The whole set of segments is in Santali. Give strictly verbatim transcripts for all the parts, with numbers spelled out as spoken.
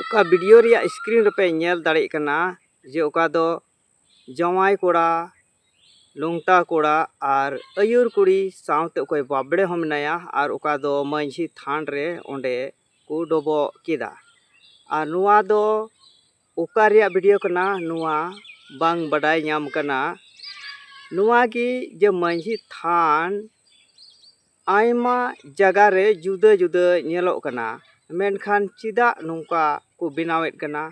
ᱚᱠᱟ ᱵᱷᱤᱰᱤᱭᱳ ᱨᱮᱭᱟᱜ ᱥᱠᱨᱤᱱ ᱨᱮᱯᱮ ᱧᱮᱞ ᱫᱟᱲᱮᱭᱟᱜ ᱠᱟᱱᱟ ᱡᱮ ᱚᱠᱟ ᱫᱚ ᱡᱟᱶᱟᱭ ᱠᱚᱲᱟ, ᱞᱚᱝᱴᱟ ᱠᱚᱲᱟ ᱟᱨ ᱟᱹᱭᱩᱨ ᱠᱩᱲᱤ ᱥᱟᱶᱛᱮ ᱚᱠᱚᱭ ᱵᱟᱵᱽᱲᱮ ᱦᱚᱸ ᱢᱮᱱᱟᱭᱟ ᱟᱨ ᱚᱠᱟ ᱫᱚ ᱢᱟᱹᱡᱷᱤ ᱛᱷᱟᱱ ᱨᱮ ᱚᱸᱰᱮ ᱠᱚ ᱰᱚᱵᱚᱜ ᱠᱮᱫᱟ᱾ ᱟᱨ ᱱᱚᱣᱟ ᱫᱚ ᱚᱠᱟ ᱨᱮᱭᱟᱜ ᱵᱷᱤᱰᱤᱭᱳ ᱠᱟᱱᱟ, ᱱᱚᱣᱟ ᱵᱟᱝ ᱵᱟᱰᱟᱭ ᱧᱟᱢ ᱠᱟᱱᱟ᱾ ᱱᱚᱣᱟ ᱜᱮ ᱡᱮ ᱢᱟᱹᱡᱷᱤ ᱛᱷᱟᱱ ᱟᱭᱢᱟ ᱡᱟᱭᱜᱟ ᱨᱮ ᱡᱩᱫᱟᱹ ᱡᱩᱫᱟᱹ ᱧᱮᱞᱚᱜ ᱠᱟᱱᱟ, ᱢᱮᱱᱠᱷᱟᱱ ᱪᱮᱫᱟᱜ ᱱᱚᱝᱠᱟ ᱠᱚ ᱵᱮᱱᱟᱣᱮᱫ ᱠᱟᱱᱟ?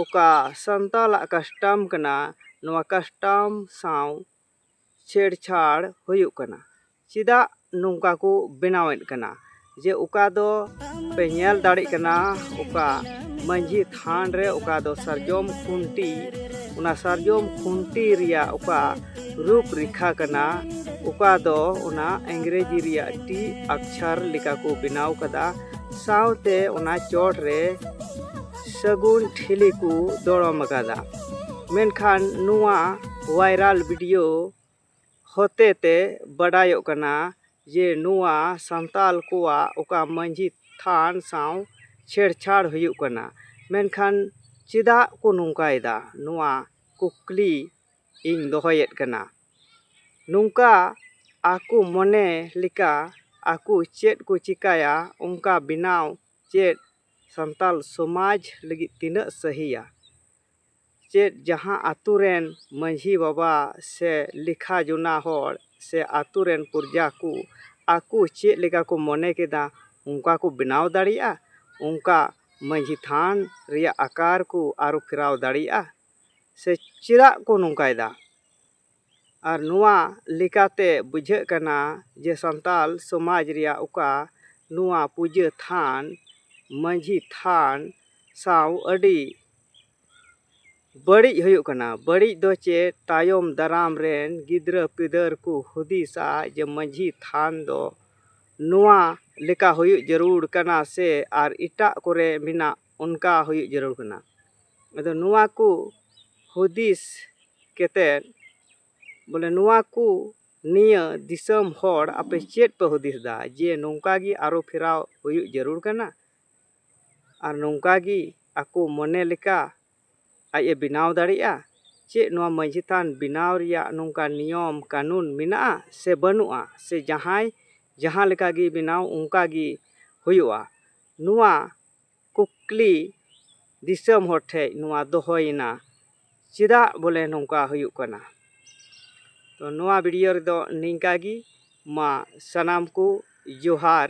ᱚᱠᱟ ᱥᱟᱱᱛᱟᱞᱟᱜ ᱠᱟᱥᱴᱚᱢ ᱠᱟᱱᱟ, ᱱᱚᱣᱟ ᱠᱟᱥᱴᱚᱢ ᱥᱟᱶ ᱪᱷᱮᱲᱪᱷᱟᱲ ᱦᱩᱭᱩᱜ ᱠᱟᱱᱟ? ᱪᱮᱫᱟᱜ ᱱᱚᱝᱠᱟ ᱠᱚ ᱵᱮᱱᱟᱣᱮᱫ ᱠᱟᱱᱟ? ᱡᱮ ᱚᱠᱟ ᱫᱚ ᱯᱮ ᱧᱮᱞ ᱫᱟᱲᱮᱜ ᱠᱟᱱᱟ, ᱚᱠᱟ ᱢᱟᱹᱡᱷᱤ ᱛᱷᱟᱱ ᱨᱮ ᱚᱠᱟ ᱫᱚ ᱥᱟᱨᱡᱚᱢ ᱠᱷᱩᱱᱴᱤ, ᱚᱱᱟ ᱥᱟᱨᱡᱚᱢ ᱠᱷᱩᱱᱴᱤ ᱨᱮᱭᱟᱜ ᱚᱠᱟ ᱨᱩᱯ ᱨᱮᱠᱷᱟ ᱠᱟᱱᱟ, ᱚᱠᱟ ᱫᱚ ᱚᱱᱟ ᱤᱝᱨᱮᱡᱤ ᱨᱮᱭᱟᱜ ᱴᱤ ᱟᱠᱪᱷᱟᱨ ᱞᱮᱠᱟ ᱠᱚ ᱵᱮᱱᱟᱣ ᱠᱟᱫᱟ, ᱥᱟᱶᱛᱮ ᱚᱱᱟ ᱪᱚᱴ ᱨᱮ ᱥᱟᱹᱜᱩᱱ ᱴᱷᱤᱞᱤ ᱠᱚ ᱫᱚᱲᱚᱢ ᱟᱠᱟᱫᱟ᱾ ᱢᱮᱱᱠᱷᱟᱱ ᱱᱚᱣᱟ ᱵᱷᱟᱭᱨᱟᱞ ᱵᱷᱤᱰᱤᱭᱳ ᱦᱚᱛᱮ ᱛᱮ ᱵᱟᱰᱟᱭᱚᱜ ᱠᱟᱱᱟ ᱡᱮ ᱱᱚᱣᱟ ᱥᱟᱱᱛᱟᱞ ᱠᱚᱣᱟᱜ ᱚᱠᱟ ᱢᱟᱹᱡᱷᱤ ᱛᱷᱟᱱ ᱥᱟᱶ ᱪᱷᱮᱲᱪᱷᱟᱲ ᱦᱩᱭᱩᱜ ᱠᱟᱱᱟ, ᱢᱮᱱᱠᱷᱟᱱ ᱪᱮᱫᱟᱜ ᱠᱚ ᱱᱚᱝᱠᱟᱭᱮᱫᱟ? ᱱᱚᱣᱟ ᱠᱩᱠᱞᱤ ᱤᱧ ᱫᱚᱦᱚᱭᱮᱫ ᱠᱟᱱᱟ᱾ ᱱᱚᱝᱠᱟ ᱟᱠᱚ ᱢᱚᱱᱮ ᱞᱮᱠᱟ ᱟᱠᱚ ᱪᱮᱫ ᱠᱚ ᱪᱤᱠᱟᱹᱭᱟ, ᱚᱱᱠᱟ ᱵᱮᱱᱟᱣ ᱪᱮᱫ ᱥᱟᱱᱛᱟᱞ ᱥᱚᱢᱟᱡᱽ ᱞᱟᱹᱜᱤᱫ ᱛᱤᱱᱟᱹᱜ ᱥᱟᱹᱦᱤᱭᱟ? ᱪᱮᱫ ᱡᱟᱦᱟᱸ ᱟᱛᱳ ᱨᱮᱱ ᱢᱟᱹᱡᱷᱤ ᱵᱟᱵᱟ ᱥᱮ ᱞᱮᱠᱷᱟ ᱡᱚᱱᱟ ᱦᱚᱲ ᱥᱮ ᱟᱛᱳ ᱨᱮᱱ ᱯᱨᱚᱡᱟ ᱠᱚ ᱟᱠᱚ ᱪᱮᱫ ᱞᱮᱠᱟ ᱠᱚ ᱢᱚᱱᱮ ᱠᱮᱫᱟ, ᱚᱱᱠᱟ ᱠᱚ ᱵᱮᱱᱟᱣ ᱫᱟᱲᱮᱭᱟᱜᱼᱟ? ᱚᱱᱠᱟ ᱢᱟᱹᱡᱷᱤ ᱛᱷᱟᱱ ᱨᱮᱭᱟᱜ ᱟᱠᱟᱨ ᱠᱚ ᱟᱹᱨᱩ ᱯᱷᱮᱨᱟᱣ ᱫᱟᱲᱮᱭᱟᱜᱼᱟ? ᱥᱮ ᱪᱮᱫᱟᱜ ᱠᱚ ᱱᱚᱝᱠᱟᱭᱮᱫᱟ? ᱟᱨ ᱱᱚᱣᱟ ᱞᱮᱠᱟᱛᱮ ᱵᱩᱡᱷᱟᱹᱜ ᱠᱟᱱᱟ ᱡᱮ ᱥᱟᱱᱛᱟᱞ ᱥᱚᱢᱟᱡᱽ ᱨᱮᱭᱟᱜ ᱚᱠᱟ ᱱᱚᱣᱟ ᱯᱩᱡᱟᱹ ᱛᱷᱟᱱ, ᱢᱟᱹᱡᱷᱤ ᱛᱷᱟᱱ ᱥᱟᱶ ᱟᱹᱰᱤ ᱵᱟᱹᱲᱤᱡ ᱦᱩᱭᱩᱜ ᱠᱟᱱᱟ᱾ ᱵᱟᱹᱲᱤᱡ ᱫᱚ ᱪᱮᱫ? ᱛᱟᱭᱚᱢ ᱫᱟᱨᱟᱢ ᱨᱮᱱ ᱜᱤᱫᱽᱨᱟᱹ ᱯᱤᱫᱟᱹᱨ ᱠᱚ ᱦᱩᱫᱤᱥᱟ ᱡᱮ ᱢᱟᱹᱡᱷᱤ ᱛᱷᱟᱱ ᱫᱚ ᱱᱚᱣᱟ ᱞᱮᱠᱟ ᱦᱩᱭᱩᱜ ᱡᱟᱹᱨᱩᱲ ᱠᱟᱱᱟ ᱥᱮ ᱟᱨ ᱮᱴᱟᱜ ᱠᱚᱨᱮ ᱢᱮᱱᱟᱜ ᱚᱱᱠᱟ ᱦᱩᱭᱩᱜ ᱡᱟᱹᱨᱩᱲ ᱠᱟᱱᱟ᱾ ᱟᱫᱚ ᱱᱚᱣᱟ ᱠᱚ ᱦᱩᱫᱤᱥ ᱠᱟᱛᱮᱫ, ᱵᱚᱞᱮ, ᱱᱚᱣᱟ ᱠᱚ ᱱᱤᱭᱟᱹ ᱫᱤᱥᱚᱢ ᱦᱚᱲ ᱟᱯᱮ ᱪᱮᱫ ᱯᱮ ᱦᱩᱫᱤᱥ ᱮᱫᱟ ᱡᱮ ᱱᱚᱝᱠᱟ ᱜᱮ ᱟᱹᱨᱩ ᱯᱷᱮᱨᱟᱣ ᱦᱩᱭᱩᱜ ᱡᱟᱹᱨᱩᱲ ᱠᱟᱱᱟ? ᱟᱨ ᱱᱚᱝᱠᱟ ᱜᱮ ᱟᱠᱚ ᱢᱚᱱᱮ ᱞᱮᱠᱟ ᱟᱡ ᱮ ᱵᱮᱱᱟᱣ ᱫᱟᱲᱮᱭᱟᱜᱼᱟ? ᱪᱮᱫ ᱱᱚᱣᱟ ᱢᱟᱹᱡᱷᱤ ᱛᱷᱟᱱ ᱵᱮᱱᱟᱣ ᱨᱮᱭᱟᱜ ᱱᱚᱝᱠᱟ ᱱᱤᱭᱚᱢ ᱠᱟᱹᱱᱩᱱ ᱢᱮᱱᱟᱜᱼᱟ ᱥᱮ ᱵᱟᱹᱱᱩᱜᱼᱟ? ᱥᱮ ᱡᱟᱦᱟᱸᱭ ᱡᱟᱦᱟᱸ ᱞᱮᱠᱟ ᱜᱮ ᱵᱮᱱᱟᱣ ᱚᱱᱠᱟ ᱜᱮ ᱦᱩᱭᱩᱜᱼᱟ? ᱱᱚᱣᱟ ᱠᱩᱠᱞᱤ ᱫᱤᱥᱚᱢ ᱦᱚᱲ ᱴᱷᱮᱡ ᱱᱚᱣᱟ ᱫᱚᱦᱚᱭᱮᱱᱟ, ᱪᱮᱫᱟᱜ ᱵᱚᱞᱮ ᱱᱚᱝᱠᱟ ᱦᱩᱭᱩᱜ ᱠᱟᱱᱟ? ᱛᱚ ᱱᱚᱣᱟ ᱵᱷᱤᱰᱤᱭᱳ ᱨᱮᱫᱚ ᱱᱤᱝᱠᱟ ᱜᱮ᱾ ᱢᱟ ᱥᱟᱱᱟᱢ ᱠᱚ ᱡᱚᱦᱟᱨ᱾